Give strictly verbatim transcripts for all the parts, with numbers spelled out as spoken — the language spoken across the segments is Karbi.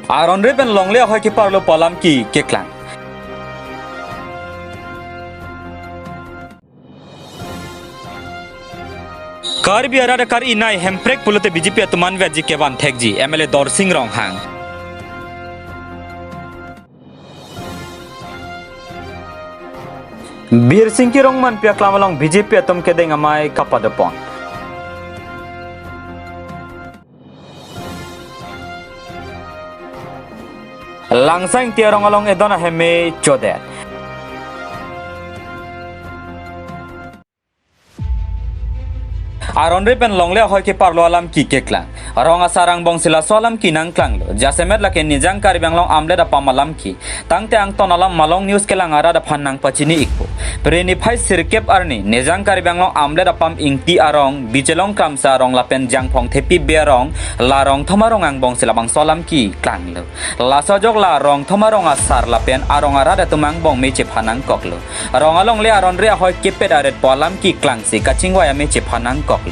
Aron-re pen longle ahoi keparlo pu alam ke keklang. Karbi arat akar-i nai hemprek pulote B J P atum anvetji kevan thekji, M L A Dorsing Ronghang. Birsingki Rongmanpi aklam along B J P atum kedeng amei kapadopon. Langsa Ingti arong along edon aheme chodet. Aron-re pen longle ahoi keparlo alam ke keklang. Rong asar angbong si laso alam ke nangklanglo. Jasemet lake Nijang Karbi Anglong Amlet apam alam ke. Tangte angton alam Malong News kelang arat aphan nangpachini-ikpo. Pini niphai sirkep arni Nijang Karbi Anglong Amlet apam Ingti arong, Bichelong Kramsa arong lapen Jangphong Thepi Bey arong, la rong thom arong angbong si labangso alam ke klanglo. Laso ajok la rong thom arong asar lapen arong arat atum angbong me chepha nangkoklo. Rong alongle aron-re ahoi kepet aret pu alam ke klangsi kachingvai ame chepha nangkoklo.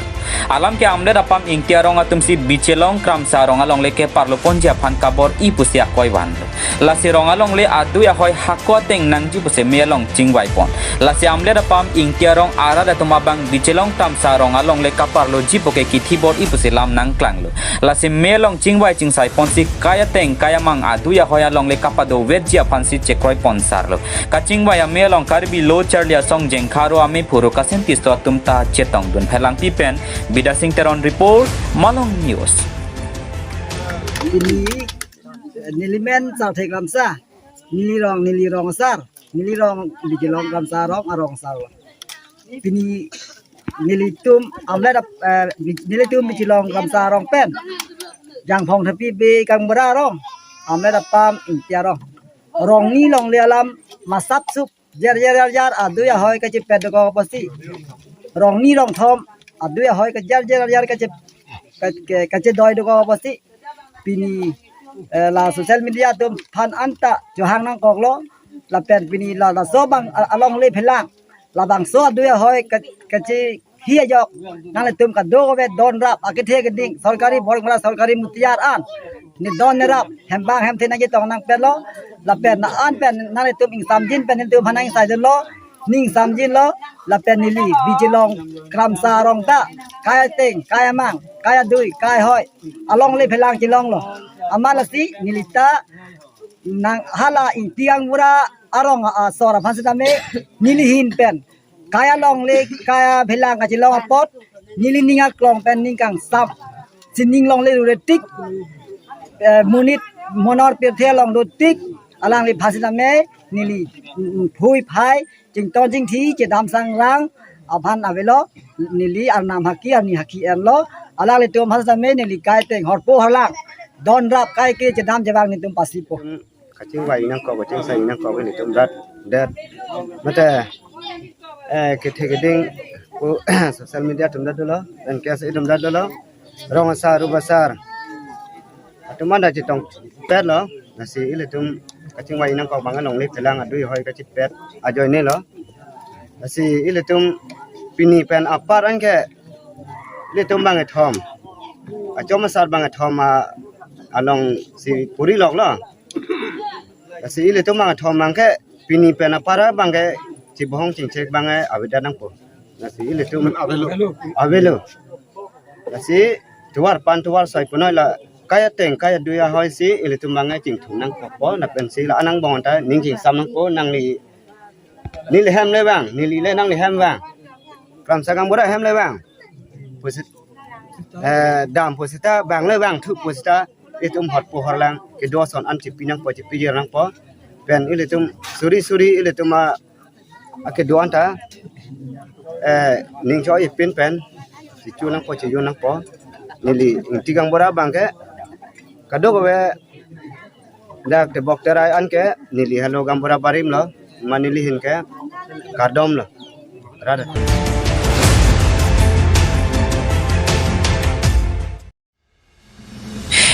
Alam ke Amlet apam Ingti arong atum si Bichelong Kramsa arong alongle keparlo ponji aphan kabor-i pusi akoi vanlo. Lasi rong alongle adui ahoi hako ateng nangji pusi me along chingvaipon. Lasi Amlet apam Ingti arong arat atum abang Bichelong Kramsa arong alongle kaparloji puke kithi bor-i pusi lam nangklanglo. Lasi me along chingvai chingsaiponsi kai ateng kai amang adui ahoi alongle kapadovetji aphansi chekroipon sarlo. Kachingvai ame along Karbi Lo Charli Asong Jengkharo ame phuru kasin tisto atum ta chetongdun. Phelangpi pen Bidasing Teron report, Malong News. Pini, eh, neli men Sarthek Lamsa, neli rong, neli rong asar, neli rong Bichelong Kramsa arong, arong asar. Pini nelitum Amlet ap-, eh, nelitum Bichelong Kramsa arong pen Jangphong Thepi Bey Gaonbura arong, Amlet apam Ingti arong. Rong ni longle alam masap sup jer jer jer jer adui ahoi kachepet dokok apotsi. Rong ni rong thom adui ahoi kajer jer jer kache, ka-, ke-, kachedoi dokok apotsi. Pini, eh, la social media atum aphan anta chohang nangkoklo. Lapen pini la laso abang a-, alongle phelang labangso adui ahoi ka-, kachehi ajok nanglitum kadokave don rap akethe keding sorkari borong mara sorkari mutiar an. Ne don ne rap hembang hemthe nangchetong nangpetlo. Lapen la-an pen nanglitum ingsamjin pen nelitum aphan nangingsaidunlo. Ning samjinlo, lapen neli Bichelong Kramsa arong ta kai ateng, kai amang, kai adui, kai ahoi alongle phelang chelonglo. Amat lasi neli ta nang hala Ingti Gaonbura arong asor aphan setame neli ahin pen kai alongle, kai aphelang kachelong apot neli ning aklong pen ning kangsam, sining longle ruretik, eh, monit monor pirthe along dotik, alangliphan setame neli, mm, phui phai chington chingthi chedam sangrang aphan avelo. Neli arnam haki arni haki enlo. Alanglitum aphan setame neli kai ateng horpo horlang don rap kai ke chedam chevang nelitum pasipo. Kachingvai nangkok, kachingsai nangkok nelitum rat det. Mate, eh, kethe keding pu social media atum rat dolo, N K S A atum rat dolo. Rong asar, rup asar atum anta chetongpetlo. Lasi ilitum kachingvai nangkok abang alongle phelang adui ahoi kachepet ajoinelo. Lasi ilitum pini pen apar anke ilitum bang kethom, achom asar bang kethom a-, along si puri loklo. Lasi ilitum bang kethom anke pini pen apar abangke chibohong chingchek abangke avedet nangpo. Lasi ilitum avelo. Avelo. Lasi tovar pan tovar soi punoi la kai ateng kai adui ahoi si ilitum abangke chingthum nangkokpo, lapen si la-an angbong ta ning chingsam nangpo, nangli, neli hem le vang, neli le nangli hem vang. Kramsa Gaonbura hem le vang. Pusita, eh, dam pusita, vang le vangthu pusita, itum horpo horlang kedo ason an chipi nangpo, chipi jer nangpo. Pen ilitum suri suri ilitum a akedo anta, eh, ning choi pin pen chichu nangpo, chiyu nangpo. Neli Ingti Gaonbura abangke kadokave dak tebok terai anke neli halo Gaonbura barim lo, ma neli ahin ke kardom lo. Rada.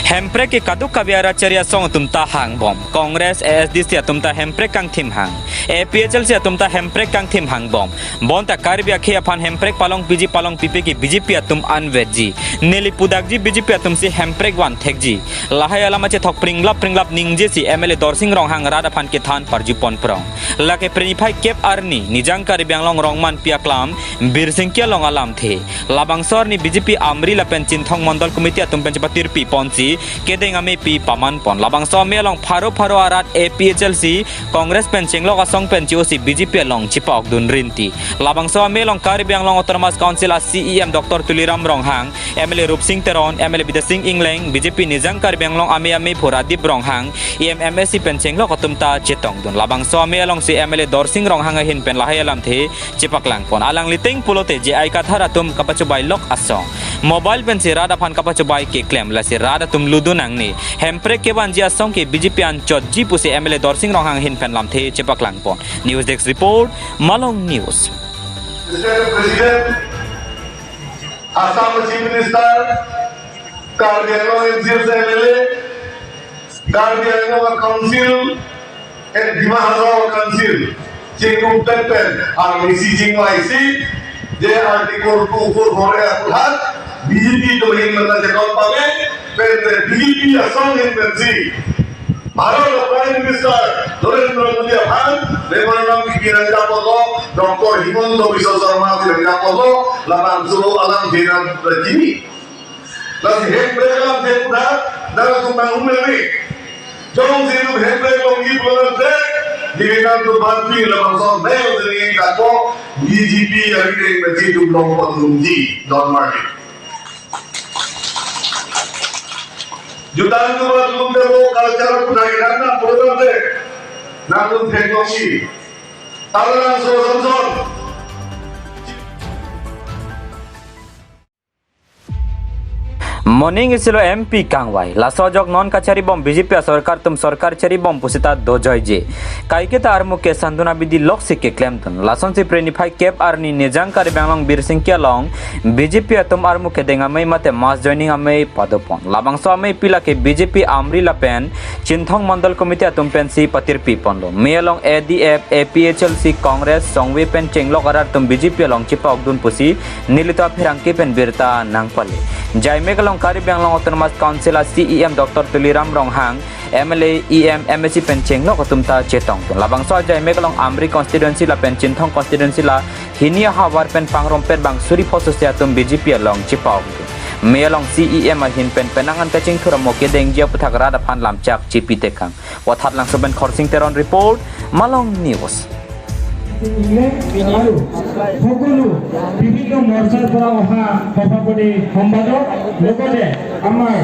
Hemprek ke kadokave arat chari asong atum ta hangbom. Congress, A S D C atum ta Hemprek kangthim hang. A P H L C atum ta Hemprek kangthim hangbom. Bonta Karbi akhei aphan Hemprek palong piji palong pipe ke B J P atum anvetji. Neli pudakji B J P atum si Hemprek van thekji. Lahai alam achethok pringlap pringlap ningjesi M L A Dorsing Ronghang rat aphan kethan parju pon prong. Lake Phre niphai kep arni Nijang Karbi Anglong Rongmanpi aklam Birsingki along alamthe. Labangso arni B J P Amri lapen Chinthong Mondol Committee atum pen chepatirpi ponsi kedeng ameipi paman pon. Labangso amei along pharo pharo arat A P H L C, Congress pen chenglok asong pen che-osi B J P along chepa-okdun rinti. Labangso amei along Karbi Anglong Autonomous Council a C E M Doctor Tuliram Ronghang, M L A Rupsing Teron, M L A Bidya Sing Engleng, B J P Nijang Karbi Anglong amei amei phu Radip Ronghang, E M, M A C pen chenglok atum ta chetongdun. Labangso amei alongsi M L A Dorsing Ronghang ahin pen lahai alamthe chepaklang pon. Alangliteng pulote J I Kathar atum kapachobai lok asong. Mobile pensi rat aphan kapachobai keklem, lasi rat atum ludu nangne. Hemprek kevanji asong ke B J P anchotji pusi M L A Dorsing Ronghang ahin pen lamthe chepaklang pon. News Desk Report, Malong News. Respected President, Assam Chief Minister, Karbi Anglong M C S M L A, Karbi Anglong Council, and Dima Hasao Council, chingrum pen pen, arni si chingvaisi, je Article two four four A aphuthak, B J P domain mata chekon pame, pen pen B J P asong hin pensi. Bharat Prime Minister Narendra Modi aphan memorandum kipi nangkapotlo, Doctor Himanta Biswa Sarma si nangkapotlo, labangso alam dina rajini. Lasi Hemprek alam dina, nara tumang umemi. Jongsi itum Hemprek longji pulo tangte, divinan tu bantu labangso mel dini kako, B J P yang ini mesti itum longpon lungji, don mardi. Jutang tu buat lum demo culture pun hari nana program de. Namun teknologi. Talang so Samson. Moning isilo M P kangvai. Laso ajok non kacharibom B J P asorkar atum sorkar charibom pusita dojoije. Kaiketa armu ke sanduna bidi loksi keklemdun. Lasonsi Phre niphai kep arni Nijang Karbi Anglong Birsingki along B J P atum armu kedeng amei mate mass joining amei padopon. Labangso ameipi lake B J P Amri lapen Chinthong Mondol Committee atum pensi patirpi ponlo. Mei along A D F, A P H L C, Congress, Songve pen chenglok arat atum B J P along chepa-okdun pusi nelitum apherangke pen birta nangpale. Jaimek along Karbi Anglong Autonomous Council a C E M Doctor Tuliram Ronghang, M L A, E M, M A C pen chenglok atum ta chetongdun. Labangso ajaimek along Amri constituency lapen Chinthong constituency la hini ahavar pen pangrompet bang suri pho sose atum B J P along chepa-okdun. Mei along C E M ahin pen penang an kachingthur amo kedengji aputhak rat aphan lamchak chepitekang. Wathat Langso pen Khorsing Teron report, Malong News. সকলো বিভিন্ন মৰ্চাৰ পৰা অহা সভাপতি সম্পাদক, লগতে আমাৰ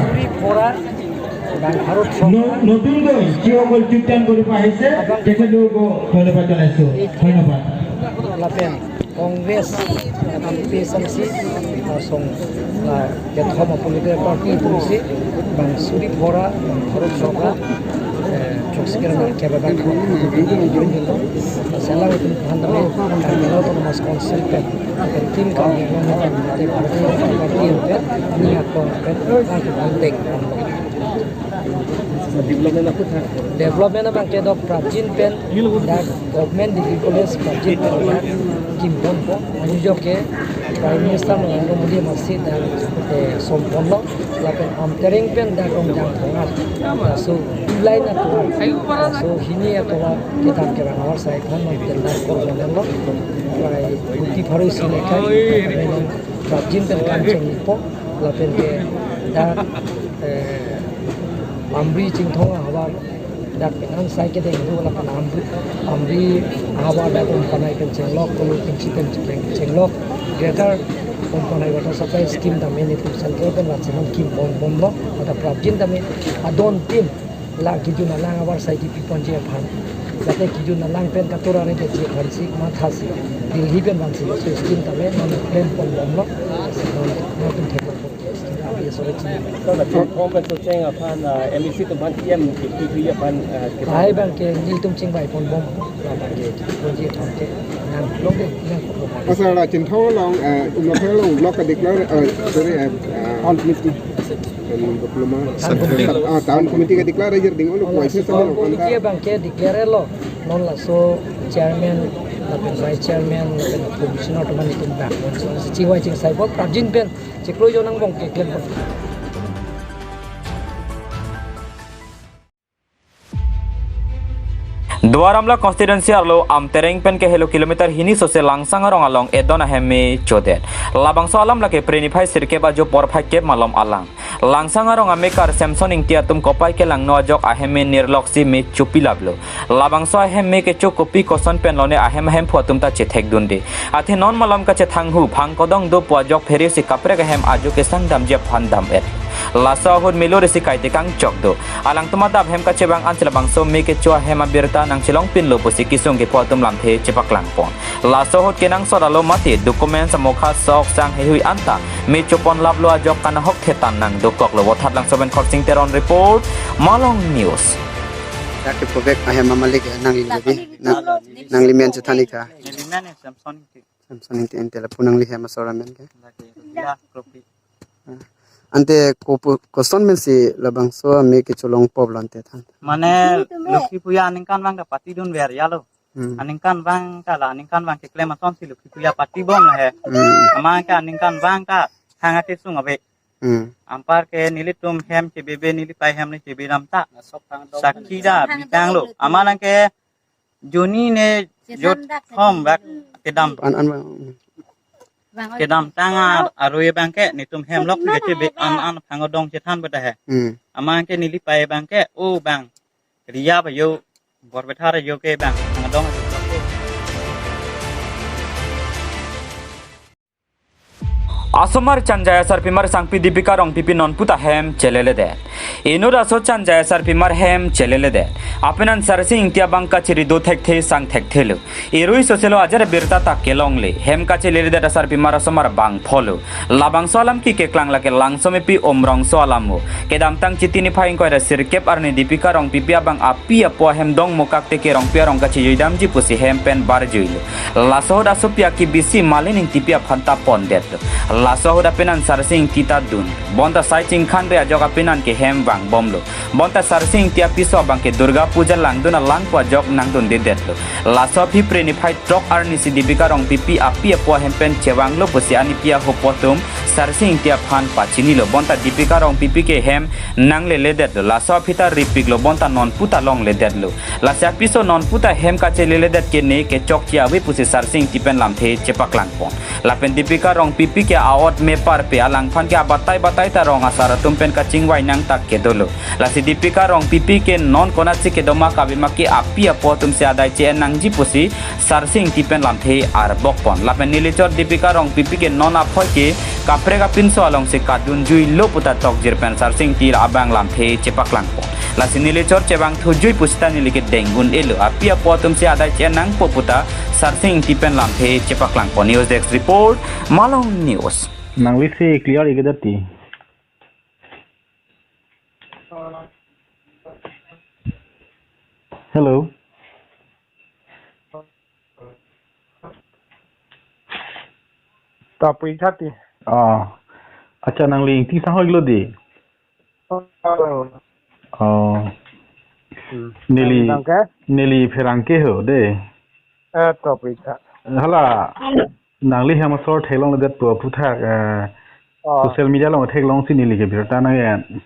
ন-, নতুনকৈ যিসকল যোগদান কৰিব আহিছে তেখেতলোকক ধন্যবাদ জনাইছোঁ। ধন্যবাদ। Lapen Congress, A P H L C, asong, ah, kethom a political party atum si bang suri pho ra, bang pharo throk ra, eh, throksi kre ra kebabak thom. Selang atum aphan tame, Karbi Anglong Autonomous Council pen, pen team Karbi Anglong pen, te party, party pen, ni ako pen, ang pen dek. Development abang ke dak prapjin pen, dak government degree college prapjin pen dak kimpon po. Anujok ke Prime Minister Narendra Modi amatsi dak, eh, somponlo. Lapen Amtereng pen dak Rongjang Phongar. So, two line atovar. So, hini atovar kedam kevang avarsai aphan non tender kor ponlo. Prai kuti pharo isi nekai. Prapjin pen kam chengpo. Lapen ke dak, eh, Amri Chinthong ahavar dak penang sai kedeng do, lapen Amri, Amri ahavar dak Umpanai pen chenglok, Kolo Kingchi pen cheng-, chenglok, Greater Umpanai water supply scheme tame nelitum central pen rat si non kimpon bomlo, mata prapjin tame adon tin la kejun alang avarsai kipi ponji aphan. Jate kejun alang pen katura re keji aphan si mathasi Delhi pen vangsi laso scheme tame non plan pon bomlo. Non, non tum thek lo pon ke scheme abi sorry chini. So, la Chinthong pen so cheng aphan, ah, M A C atum aphan T M kipi aphan, ah, kipi. Lahai abang ke nelitum chingvai pon bom. Labang ke ponji aphan ke nang long de nang pon bom. Asa la Chinthong along, ah, umlok along block ka declare, ah, sorry, ah, ah, all committee. Kan diploma. Sub, ah, town committee ke declare ajar ding, olo, oh, kuai laso se town sama committee anta. Abang ke declare lo. Non laso chairman, lapen vice chairman, lapen commissioner atum an itum bang. So, si chiwai chingsai bo prapjin pen chiklo jo nang bong keklem bong. Duar Amla constituency arlo Amtereng pen kehelo kilometer hini sose Langsang arong along edon ahem me chodet. Labangso alam lake Phre niphai sirkep ajo porphai kep malom alang. Langsang arong amekar Samson Ingti atum kopai kelangno ajok ahem me nirloksi me chopilaplo. Labangso ahem me kecho kopi koson pen lone ahem ahemphu atum ta chethekdunde. Athe non malom kachethanghu phang kodong do pu ajok pheresi kaprek ahem ajo kesang damji aphan dam-et. Laso ahut melo resi kaite kangchok do. Alangtum adap hem kachevang ansi labangso me kecho ahem abirta nangchelongpinlo pusi kesung kepho atum lamthe chepaklangpon. Laso ahut kenangsot alo mate document samokha sok sang heihui anta me choponlaplo ajok kanahok thetan nangdokoklo. Vothatlangso pen Khorsing Teron report, Malong News. Dak kephovek ahem amalik nangli lebi, nang, nangli men chethan ik tha. Neli men Samson Ingti. Samson Ingti, ante lapu nangli hem asor amen ke? Lake Ria Kropi. Ah. Ante kopu-, koson pensi labangso ame kecholongpoplo ante than? Mane Lokhi Puja aningkanvang ta patidunver ya lo. Hmm. Aningkanvang ta la, aningkanvang keklem asonsi Lokhi Puja patibom la he. Hmm. Amat ke aningkanvang ta thang akesung ave. Hmm. Anpar ke nelitum hem chebebe, neli pei hem le chebedam ta. Sakhi ta bithang lo. Amat nang ke juni ne jot thom bak kedam. An, an, an. Kedamtang ar-, arui abang ke netum hem lok ke chebe an an phang odong chethan bata he. Hmm. Amat ke neli pei abang ke, o bang. Ria ba yo, Borbethar yo ke bang phang odong. Asomar Chanjai asarpimar sangpi Dipika Rongpipi nonputa hem cheleledet. Inut aso Chanjai asarpimar hem cheleledet. Apenan Sarsing Ingti abang kachiri do thekthe sang thekthelo. Irui soselo ajar birta ta kelongle. Hem kacheleledet asarpimar asomar bangpholo. Labangso alam kekeklang lake Langsomepi Umrongso alamo. Kedamtang Chiti niphai ingkoi ra sirkep arni Dipika Rongpipi abang api apo ahem dong mokak teke Rongpi arong kachejuidamji pusi hem pen barjuilo. Laso ahut asopi akebisi Malin Ingtipi aphan ta pondetlo. Laso ahut apenan Sarsing Ingti ta dun. Bonta sai chingkhanre ajok apenan ke hem vangbomlo. Bonta Sarsing Ingti apiso abang ke Durga Puja langdun alangpo ajok nangdundedetlo. Laso aphi Phre niphai throk arnisi Dipika Rongpipi api apo ahem pen chevanglo pusi anipi ahupo atum Sarsing Ingti aphan pachinilo. Bonta Dipika Rongpipi ke hem nangleledetlo. Laso aphi ta ripiklo, bonta nonputa longledetlo. Lasi apiso nonputa hem kacheleledet ke ne kechokche ave pusi Sarsing Ingti pen lamthe chepaklangpon. Lapen Dipika Rongpipi ke aot me parpe, alangphan ke abatai batai ta rong asar atum pen kachingvai nang ta kedolo. Lasi Dipika Rongpipi ke non konatsi kedo ma kave ma ke api apo atumsi adai che-en nangji pusi Sarsing Ingti pen lamthe arbokpon. Lapen nelichot Dipika Rongpipi ke non aphoi ke kaprek apinso alongsi kadunjuilo puta tokjir pen Sarsing Ingti abang lamthe chepaklangpon. Lasi nelichot chevangthujui pusita neli kedeng un-elo. Api apo atumsi adai che-en nangpo puta Sarsing Ingti pen lamthe chepaklangpon. News Desk Report, Malong News. Nangli si clear ik det ti. Hello. Topic thati. Ah. Acha, nangli Ingti sang hoi lo di. Oh. Oh. Hmm. Neli, neli pherangke ho de. Eh, topic tha. Hala, nangli hem asor theklongledet pu aphuthak, eh, oh, social media along theklongsi neli ke birta nang-en.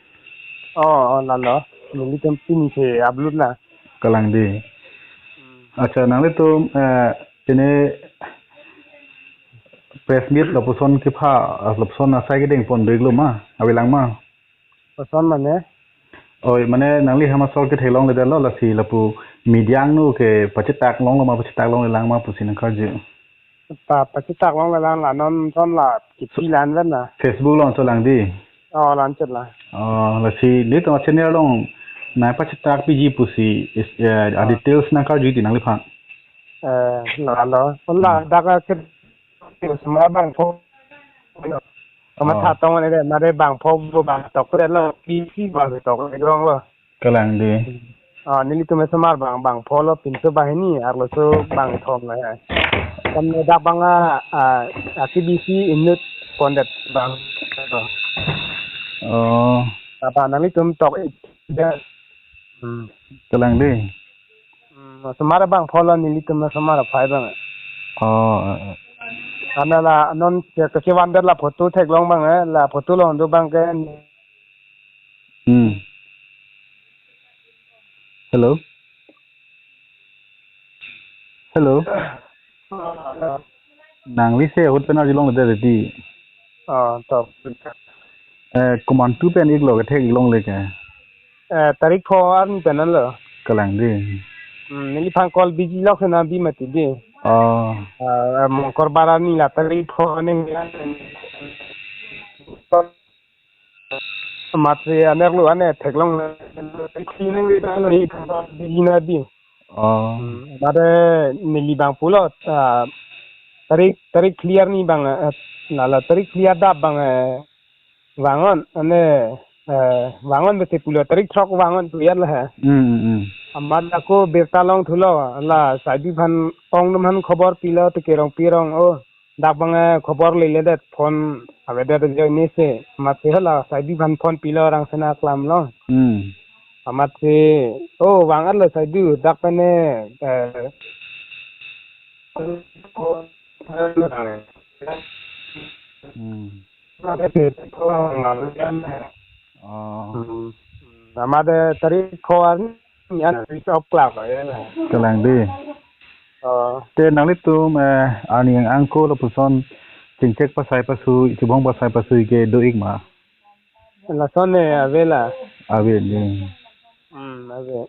Oh, oh, lalo. Nelitum pini ke upload na. Kalang di. Hmm. Acha, nanglitum, eh, ini press meet lapuson kepha, lapuson asai kedengpon do-iklo ma, avelang ma? Koson mane? Oi, mane nangli hem asor ke theklongledetlo, lasi lapu media angno ke pachetak longlo ma, pachetak longlelang ma pusi nangkarju. Pa, pachetak longlelang la, non son la kipi lan ven na. Facebook along so lang di. Oh, lan chot la. Oh, lasi nelitum channel along nangpachetak piji pusi is, eh, a, ah, details nangkarju ti nangliphan. Eh, lalo. Pon la, hmm, dak ke osomar bangpho. Kamatha, oh, tong ne de, mare bangpho bo bangtok kre lo, pi pi bangtok le grong lo. Kalang di. Ah, nelitum osomar bang, bangpho lo, pinso banghini, arloso bangthom lo ya. Kam ne dak bang a, a, a T B C inut pondet bang. Oh. Apa nanglitum tok ik. Hmm. Kalang dei. Hmm, osomar abang follow nelitum osomar aphai abang. Oh, eh, eh. Ana la non ke, ke, kevan det la photo theklong abang, eh, la photo long do abang ke. Hmm. Hello. Hello. Nangli se ahut pen arjulongledet dei. Ah, tok. Eh, komantu pen iklo kethek iklongle ke? Eh, tarik pho arni pen lo. Kalang dei. Hmm, neliphan call busy lok sena bi mati dei. Oh. Ah, Mongkor bar arni la tarik pho neng. Amatsi anerlo ane theklong. Tarik pho neng wi ta lo hi busy na dei. Oh. Hmm, mate neli abang pulo, ah, tarik, tarik phli arni abang, eh, lalo tarik phli adap abang, eh, vangon, ane, eh, vangon besi pulo, tarik throk vangon pu ya la he. Hmm, hmm, hmm. Amat ako birta longthulo, la Saidu aphan, ong atum aphan khobor pilo, Teke Rongpi arong, oh, dak abang, eh, khobor leledet, phone avedet ajoine si, amatsi hala Saidu aphan phone pilo, Rangsina Aklam along. Hmm. Amatsi, oh, vang-etlo Saidu, dak pen, eh, Hmm. Oh. Hmm. Amat tarik pho arni an switch off klap ya. Kalang dei. Oh. Te nanglitum, eh, arni angko lapuson chingchek pasai pasui, chibong pasai pasui ke do ik ma? Lason ne ave la. Ave dei. Hmm, ave.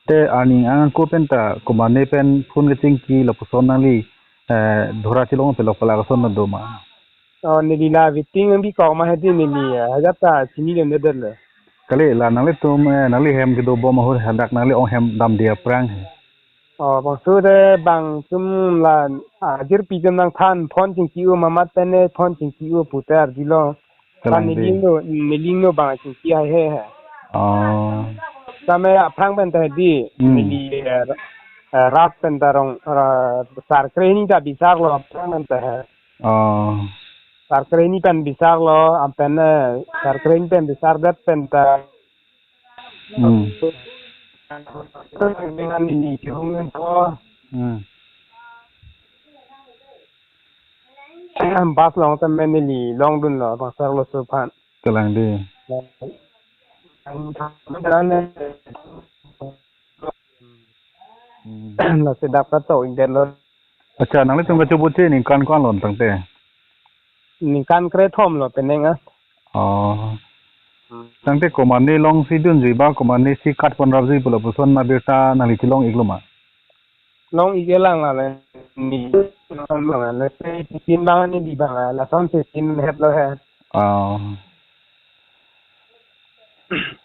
Te arni angko pen ta komatne pen phone kachingki lapuson nangli, eh, dhora chelong pelok pala koson do ma? Oh, neli la waiting bikok ma hedi neli, eh, hajat ta chinine det le. Kali la nanglitum, eh, nangli hem kedo bom ahut hadak nangli ong hem damde aphrang he. Oh, bangso de bang atum la, ah, jirpi atum nangthan phone chingki-o mamat pen ne phone chingki-o pute arjulo. Kalang dei. Neli no, neli no bang chingki hai he he. Oh. Tame aphrang pen ta dei, hmm, neli, eh, eh, rat pen ta rong, ra-, Sarkre hini ta bisarlo aphrang pen ta he. Oh. Sarkre hini pen bisarlo, am pen, eh, Sarkre hini pen bisardet pen ta. Hmm. Dengan neli kehung ko. Hmm. Bus along ta men neli longdunlo, bangso arloso aphan. Kalang dei. Hmm. Lasi dak ta tok ik det lo. Accha, nanglitum kachobuche ningkan ko-an lo tangte? Ningkan krethom lo penang a. Oh. Hmm. Tangte komatne longsi dunjui ba komatne si kat pon rapjui pu lapuson abirta nangli chelong iklo ma? Long ik-e lang la le. Ni, le pe tin bang neli bang, lason si tin het lo he. Oh.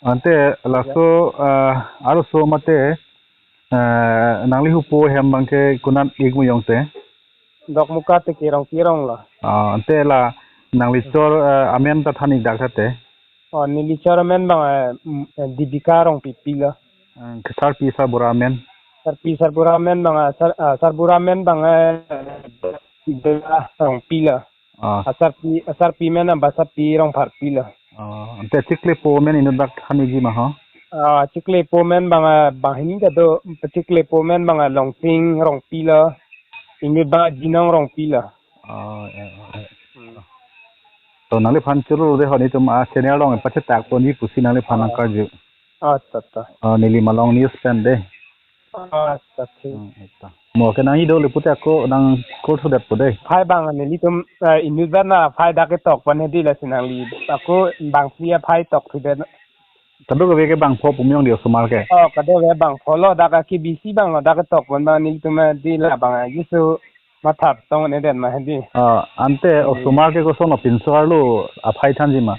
Ante laso, ah, arloso mate, eh, nangli hupo hem abang ke konat ik mu jongte? Dokmoka Teke Rongpi arong lo. Ah, ante la nangli chor, eh, amen ta than ik dak tha te? Oh, neli chor amen abang, eh, mm, eh, Debika Rongpipi lo. Eh, ke sarpi sarbura amen? Sarpi sarbura amen abang, eh, sar-, ah, sarbura amen abang, eh, Dela Rongpi lo. Ah. Asarpi, asarpi amen abang Sarpi Rongpharpi lo. Ah, ante chiklepo amen inut dak than ikji ma ho? Ah, chiklepo amen abang, eh, banghini ta do, chiklepo amen abang, eh, Longsing Rongpi lo. Inut abang Jinong Rongpi lo. Ah, eh, eh, eh. Hmm. To nangliphan choro de ho, netum a-channel along pachetak ponji pusi nangliphan, ah, nangkarju. Ah, ta, ta. Ah, neli Malong News pen dei. Ah, ta, thik. Hmm, ta. Mo ke nangji do le pute ako nang call sudet po dei. Phai abang nelitum, eh, inut abang aphai dak ketok pon hedi, lasi nangli ako bangphli aphai tok sudet. Kadokave ke bangpho pu me-ong dei osomar ke? Oh, kadokave bangpho lo, dak ke busy abang lo, dak ketok pon abang nelitum, eh, dei la abang, eh, jisu matha tong ne den ma hedi. Ah, ante, hmm, osomar ke koson lo, pinso arlo aphai thanji ma?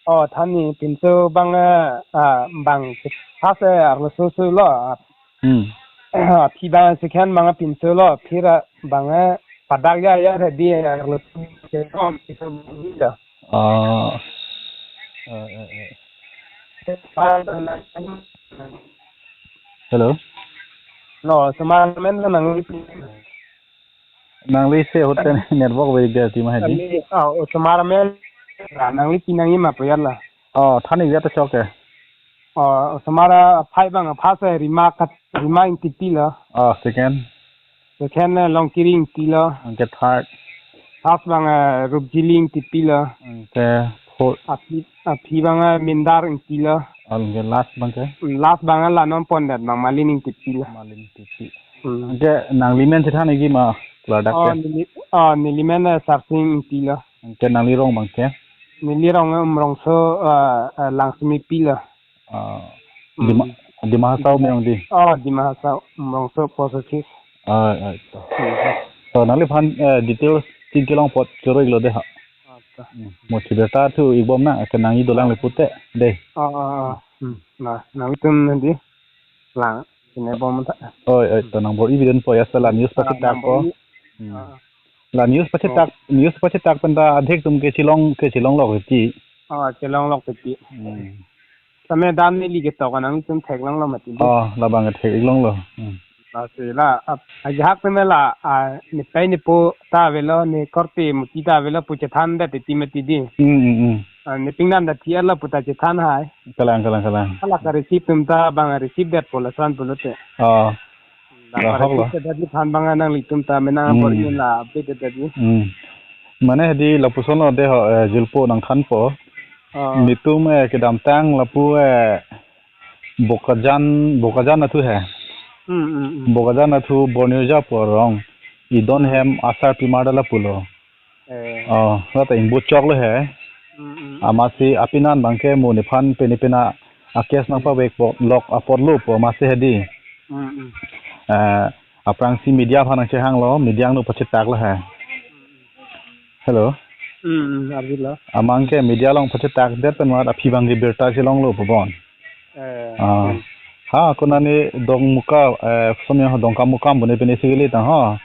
Oh, thanji, pinso abang, eh, ah, bang first, eh, arloso so lo, ah. Hmm. Ah, aphi abang second abang pinso lo, phir, ah, abang, eh, padak ya ya hedi, eh, arloso ke kom, pinso abang lo. Ah. Eh, eh, eh. Hello? No, osomar amen lo nangli. Nangli se hotel network ave dia ti ma hedi. Nangli, ah, osomar amen. Ah, nangli pi nangji ma pu ya la. Oh, than-ik ta chok ke. Oh, osomar aphai abang, first, eh, Rima Kat-, Rima Ingtipi lo. Oh, second. Second, eh, Longkiri Ingti lo. Anke third. First abang, eh, Rupjili Ingtipi lo. Anke fourth. Aphi, aphi abang, eh, Mindar Ingti lo. Anke last abang ke? Hmm, last abang, eh, la non pondet abang Malin Ingtipi lo. Malin Ingtipi. Hmm. Anke nangli men chethan-ikji ma, ladak oh, ke? Neli, oh, neli men, eh, Sarsing Ingti lo. Anke nangli rong abang ke? Neli rong, eh, Umrongso, eh, eh, Langsmipi lo. Ah, hmm. Dima, Dima Hasao me-ong di? Oh, Dima Hasao, Umrongso post office. Ah, ah, to. Hmm. To, nangliphan, eh, details chingki long apot choro-iklo de ha. Ah, to. Hmm. Mo chibirta thu-ikbom nang, ke nangji dolang le pute, de. Oh, oh, oh. Hmm. Nah, nangtum di. Lang, chinebom ta. Oi, oi, to nang bor-i bidun po ya, sala news ah, pachetak nang po. Bor-i. Hmm. Ah. La news pachetak, oh. News pachetak pen ta adhik atum ke chelong, ke chelonglok ti. Oh, chelonglok ti. Hmm. Tame dam neli ketok nangtum theklonglo mati. Oh, labang theklonglo. Hmm. Lasi la, ap, ajahak tame la, ah, nepai nepo ta avelo, ne korte muti ta avelo pu chethandet ti mati di. Hmm, hmm, hmm. Ah, ne pingnan ta T L lo pu ta chethan hai. Kalang, kalang, kalang. Hala ka receive atum ta bang receive det po lason pulote. Oh. La, lahok lo. Receive det di than abang nanglitum ta menang. Hmm. Bor-i la update det di. Hmm. Mane hedi lapuson lo de ho, eh, jirpo nangthanpo. Ah. Netum, eh, kedamtang lapu, eh, Bokajan, Bokajan athu he. Hmm, hmm, hmm. Bokajan athu Borneo ja pu arong. Idon, hmm, hem asar pimar da lapulo. Eh. Oh, rata ingbu choklo he. Hmm, hmm, hmm. Amatsi apinan abang ke mo nephan pene pena a-case nang, hmm, pavekpo lok apotlo pu amatsi hedi. Hmm, hmm. Eh, aphrangsi media aphan nangchehanglo, media angno pachetaklo he. Hello. Hmm, hmm, arjulo. Amang ke media along pachetak det pen mat aphi abang ke birta chelonglo pu bon. Eh, ah. Hmm. Ha, konane Dongmukam, eh, somya ho Dongkamukam bune pene sigili tang ho.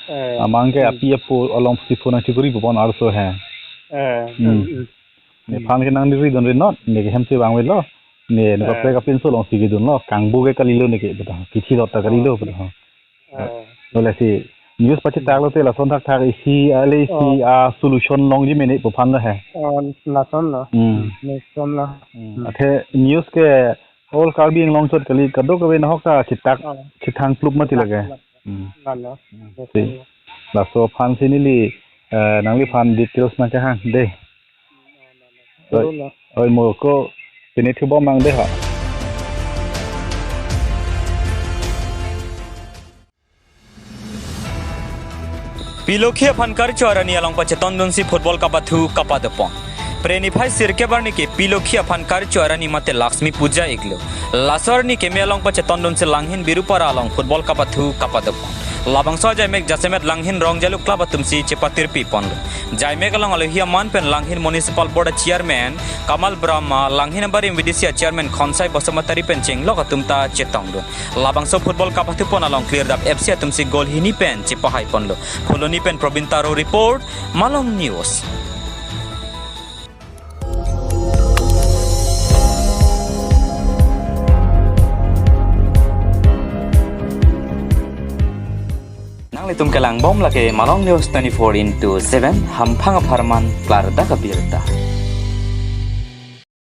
Eh, amang ke, hmm, api apo alongsi phone nangchikuri pu bon arso he. Eh, hmm, hmm, hmm. Nephan ke nangri dun ri not, ne ke hem si vangvelo. Ne, ne, eh, kaprek apinso alongsi kedunlo, kangbu ke kalilo ne ke, beta, kithi dot ta kalilo, beta. Eh. Lasi news pachetaklo te lason thakthak isi, ale isi, oh, a-solution longji mene pu aphan lo he. Oh, lasonlo. Hmm. Hmm, lasonlo. Hmm. Hmm. Athe news ke all Karbi Anglong chot kali, kadokave nahok ta chetak, oh, chethang plup mati lake. Chetak, hmm. Lalo. Hmm. Lasonlo. Si. Laso aphansi neli, eh, nangliphan details nangkehang de. Oi, oi, mo ko pini thubom mang de ha. Pilokhi aphan karcho arni along pachetondunsi football kapathu kapadopon. Pre niphai sirkep arni ke Pilokhi aphan karcho arni mate Laxmi Puja iklo. Laso arni keme along pachetondunsi Langhin Birupara along football kapathu kapadopon. Labangso ajaimek jasemet Langhin Rongjalu club atumsi chepatirpi ponlo. Jaimek along alohi aman pen Langhin Municipal Board a Chairman Kamal Brahma, Langhin Ambarim V D C a Chairman Khonsai Basumatary pen chenglok atum ta chetongdun. Labangso football kapathupon along Klirdap F C atumsi goal hini pen chepahai ponlo. Phuloni pen Probin Taro report, Malong News. Nanglitum kelangbom lake Malong News twenty-four into seven, hamphang apharman klardak abirta.